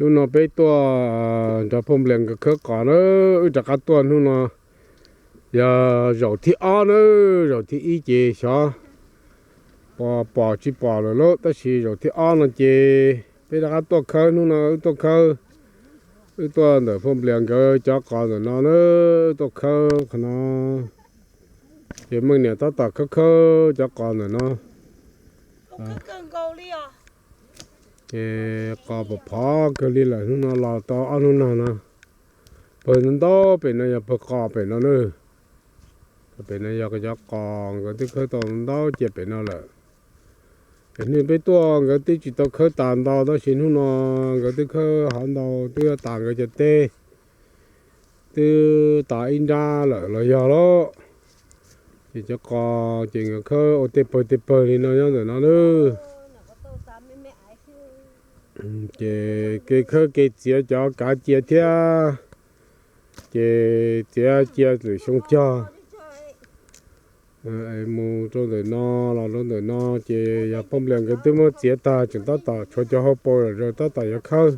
Hnub no peb tuaj nrog Phooj Nplias nkawd khawb qos na, wb rov qab tuaj hnub no yog zaum thib ob na, zaum thib ib ces xyov pom pom tsis pom lawm lauj, tab sis zaum thib ob no ces peb rov qab tuaj khawb, hnub no wb tuaj khawb, wb tuaj ntawm Phooj Nplias nkawd cov qos ntawm no na, wb tuaj khawb qhov no, ces Meej niam tab tom khawb khawb cov qos ntawm no. Ces qos pom phov kawg li lawm, hnub no los tau ob hnub no no. Pawg ntau pem no yog pawg qos pem no na. Pem no yog cov qos nkawd twb khawb tau ntau cia pem no lawm. Ces hnub peb tuaj nkawd twb tsis tau khawb tas ntau, tab sis hnub no nkawd twb khawb hov ntau, twb tas nkawd cov teb, twb tas ib nrab lawm los yog lauj. Ces cov qos ces nkawd khawb ua tej pawg tej pawg li no nyob ntawm no na. Ces kev khawb kev txiav cov kav cia thiab, ces txiav cia lwm xyoo cog. Mus rau ntawm no, los rau ntawm no ces yog Phooj Nplias nkawd twb muab txiav tag, tseem tab tom tshuav cov hauv paus zom zaws tab tom yuav khawb.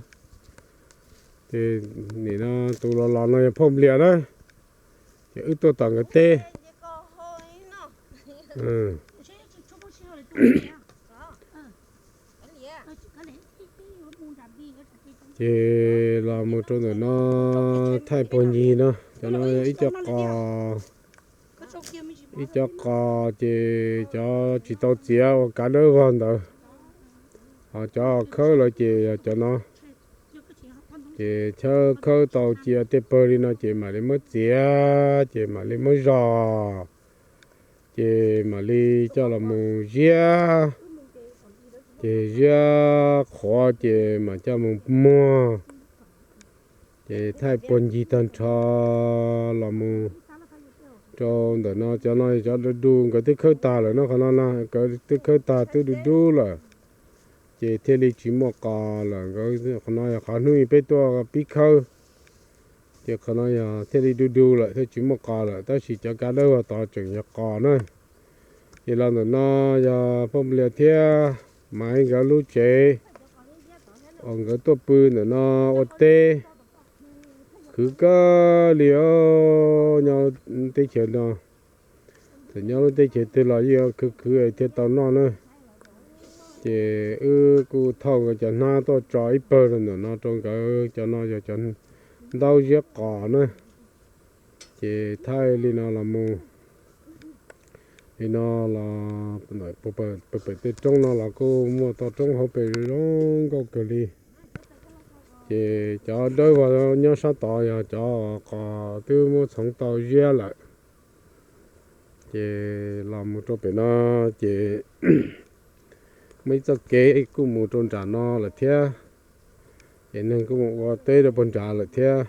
Ces nim no tus los los no yog Phooj Nplias na, ces wb tuaj tom nkawd teb. Ces los mus rau ntawm no thaij puag ncig no, cov no yog ib co qos, ib co qos ces cov tsis tau txiav ua kav dawb vog ntawd, ho cov khawb lawm ces yog cov no. Ces khawb khawb tau cia tej pawg li no ces mam li muab txiav, ces mam li muab zos, ces mam li coj los mus ziab, ces ziab qhuav ces mam coj mus muag. Ces thaij puag ncig tag nrho los mus rau ntawm no, cov no cov du du nkawd twb khawb tag lawm no, qhov no no nkawd twb khawb tag twb du du lawm, ces thiaj li tsis muaj qos lawm. Qhov no yog qhov hnub peb tuaj pib khawb, ces qhov no yog thiaj li du du lawm thiaj tsis muaj qos lawm, tab sis cov kav dawb vog tod tseem yog qos na. Ces los ntawm no yog Phooj Nplias thiab Maiv nkawd lub tsev uas nkawd tuaj pw ntawm no ua teb. Khwv kawg li os, nyob teb chaws no, txawm nyob lub teb chaws twg los yeej khwv khwv thiaj tau noj na. Ces wb kuj thauj nkawd cov hnab tuaj tso ib pawg rau ntawm no rau nkawd, cov no yog cov ntaub ziab qos na. Ces thaij li no los mus, li no los pem tej roob no los kuj muaj toj roob hauv pes zoo nkauj kawg li. Ces cov dawb vog nyob sab tod yog cov qos twb muab txhoov tau ziab lawm. Ces los mus rau pem no, ces muaj ib txoj kev kuj mus rau nram no lawm thiab. Ces neeg kuj mus ua teb rau puag nrad lawm thiab.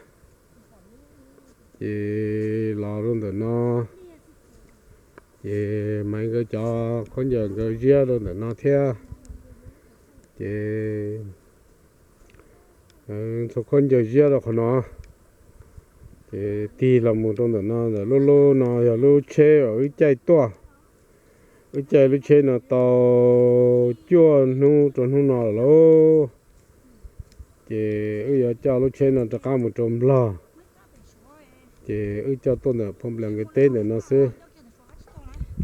Ces los rau ntawm no, ces Maiv nkawd cov khaub ncaws nkawd ziab rau ntawm no thiab. Ces txhua khaub ncaws ziab rau qhov no. Ces tig los mus rau ntawm no, ntawm lub lub no yog lub tsheb uas wb caij tuaj. Wb caij lub tsheb no tau cuaj hnub rau hnub no lawm lauj. Ces wb yuav coj lub tsheb no rov qab mus rau Nplog. Ces wb coj tuaj ntawm Phooj Nplias nkawd teb ntawm no xwb.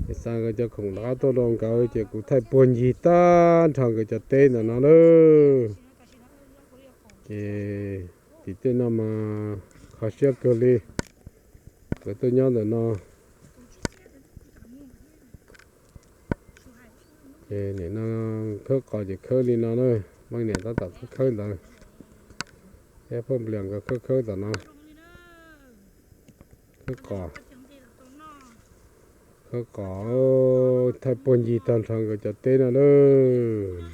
Ces xa nkawd cov khoom rov qab tuaj rau nkawd, ces kuv thaij puag ncig tag nrho nkawd cov teb ntawm no lawm. Ces tim tej no mas kho siab kawg li. Nkawd tuaj nyob ntawm no, ces nim no khawb qos ces khawb li no na. Meej niam tab tom khawb khawb ntawd, thiab Phooj Nplias nkawd khawb khawb tom no. Khawb qos, khawb qos, thaij puag ncig tag nrho nkawd cov teb no lawm.